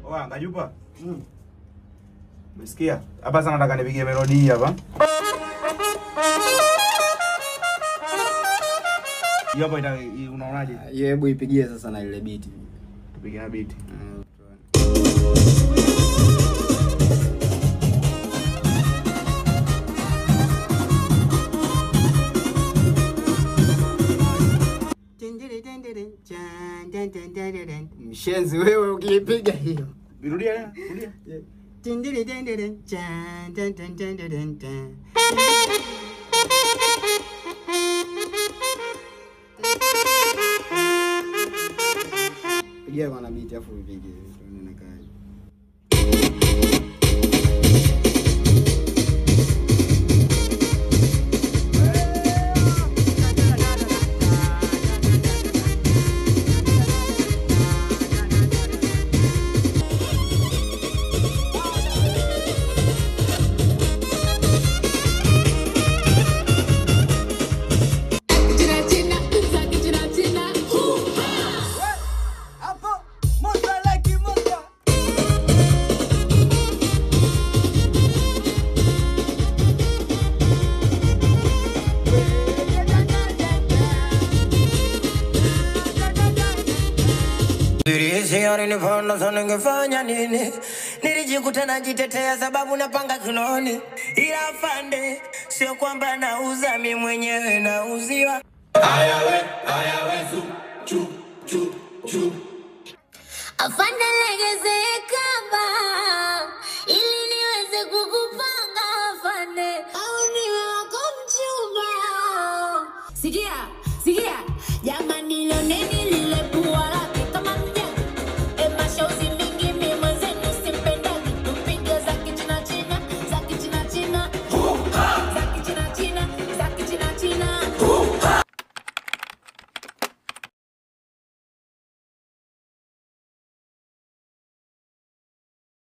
Oa, Ngajupa. Umesikia? Hapa sana nataka nipige melody hapa. Hiyo hapa unaonaje? Hiyo hebu ipigie sasa na ile beat. Tupige na beat. Mshenzi wewe ukiipiga hiyo. Rudia tena, rudia. Pigia kwa na beat afu upige tuone inakaaje. Ningefanya nini? Nilijikuta najitetea sababu napanga kinoni. Ila afande, sio kwamba nauza mimi mwenyewe nauziwa. Ayawe, ayawe, zu, chu, chu, chu. Afande legeze kamba.